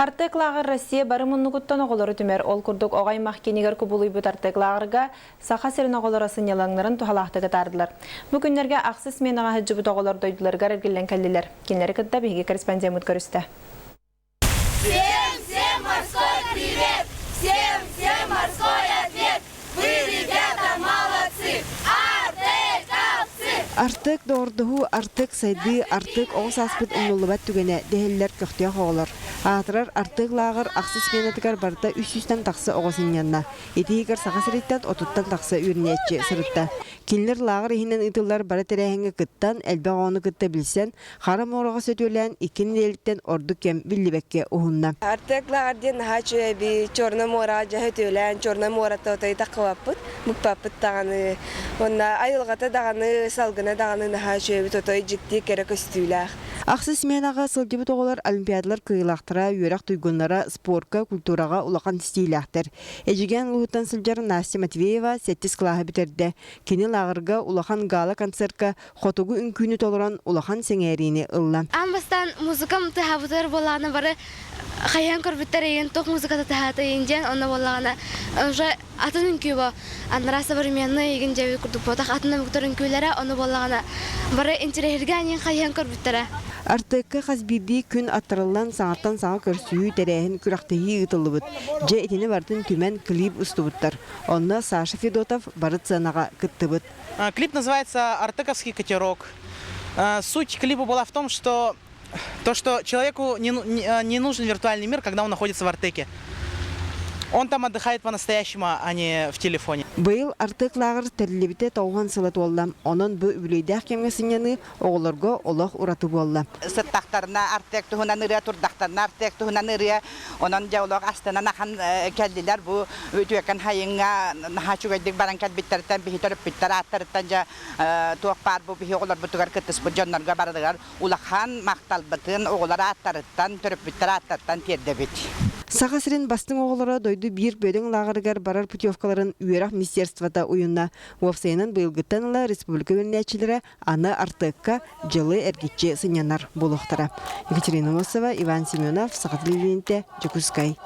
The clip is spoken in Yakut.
Артек лааҕыр Россия бары муннугуттан оҕолору түмэр. Ол курдук оҕо аймах киинигэр кубулуйбут Артек лааҕырга Саха сирин оҕолоро сынньалаҥнарын туһалаахтык атаардылар. Бу күннэргэ ахсыс сменаҕа сылдьыбыт оҕолор дойдуларыгар эргиллэн кэллилэр. Кинилэри кытта биһиги корреспондеммыт көрүстэ. Всем, всем морской привет! Всем, всем морской ответ! Вы, ребята, молодцы! Артековцы! Артек доҕордоһуу, Артек сайдыы, Артек оҕо сааспыт умнуллубат түгэнэ дэһэллэр көхтөөх оҕолор. Аатырар Артек лааҕыр ахсыс сменатыгар барыта үс сүүстэн тахса оҕо сынньанна. Ити иһигэр Саха сириттэн отуттан тахса үөрэнээччи сырытта. Кинилэр лааҕыр иһинэн ыытыллар бары тэрээһиҥҥэ кыттан, элбэх оҕону кытта билсэн, Хара муораҕа сөтүөлээн икки нэдиэлэттэн ордук кэм биллибэккэ уһунна. Артек лааҕыр диэн наһаа үчүгэй Чернай муораҕа дьэ сөтүөлээн, Чернай муората отой таххыбаппыт, быкпаппыт даҕаны. Уонна айылҕата даҕаны, салгына даҕаны наһаа үчүгэйбит отой дьикти кэрэ көстүүлээх. Ахсыс сменаҕа сылдьыбыт оҕолор олимпиадалар кыайыылаахтара, үөрэх туйгуннара, спорка, культураҕа улахан ситиилээхтэр. Эдьигээн улууһуттан сылдьар Настя Матвеева сэттис кылааһы бүтэрдэ. Кини лааҕырга улахан гала-концертка хотугу үҥкүүнү толорон улахан сэҥээриини ылла. Аан бастаан музыкам тыаһаабытыгар буоллаҕына бары хайаан көрбүттэр эйигин туох музыката тыаһаата эйигин диэн онно буоллаҕына уже атын үҥкүү бо анараа современный эйигин дьэби курдук буотах атын омуктар үҥкүүлэрэ ону буоллаҕына бары интириэһиргээн эйигин хайыһан көрбүттэрэ. Артекка хас биирдии күн аттарыллан саҥаттан саҥа көрсүһүү, тэрээһин, күрэхтэһии ыытыллыбыт. Дьэ итини барытын түмэн клип устубуттар. Онно Саша Федотов бары сценаҕа кыттыбыт. Клип называется «Артековский катерок». Суть клипа была в том, что то, что человеку не, не нужен виртуальный мир, когда он находится в Артеке. Он там отдыхает по-настоящему, а не в телефоне. Быйыл Артек лааҕыр тэриллибитэ тоҕуһан сыла туолла. Онон бу үбүлүөйдээх кэмҥэ сынньаныы оҕолорго олох ураты буолла. Сыттахтарына Артек туһунан ырыа, турдахтарына Артек туһунан ырыа. Онон дьэ олох астынан ахан кэллилэр. Бу үтүөкэн хайыҥҥа наһаа үчүгэйдик баран кэлбиттэриттэн биһи төрөппүттэр ааттарыттан дьэ туох баар бу биһи оҕолорбутугар кыттыспыт дьоннорго барылыгар улахан махталбытын оҕолор ааттарыттан, төрөппүттэр ааттарыттан тиэрдэбит. Саха сирин бастыҥ оҕолоро дойду биир бөдөҥ лааҕырыгар барар путевкаларын үөрэх министерствота уйунна. Уопсайынан быйылгыттан ыла республика үөрэнээччилэрэ аны Артекка дьылы эргиччи сынньанар буолуохтара. Екатерина Носова, Иван Семенов, Саха телевидениетэ, Дьокуускай.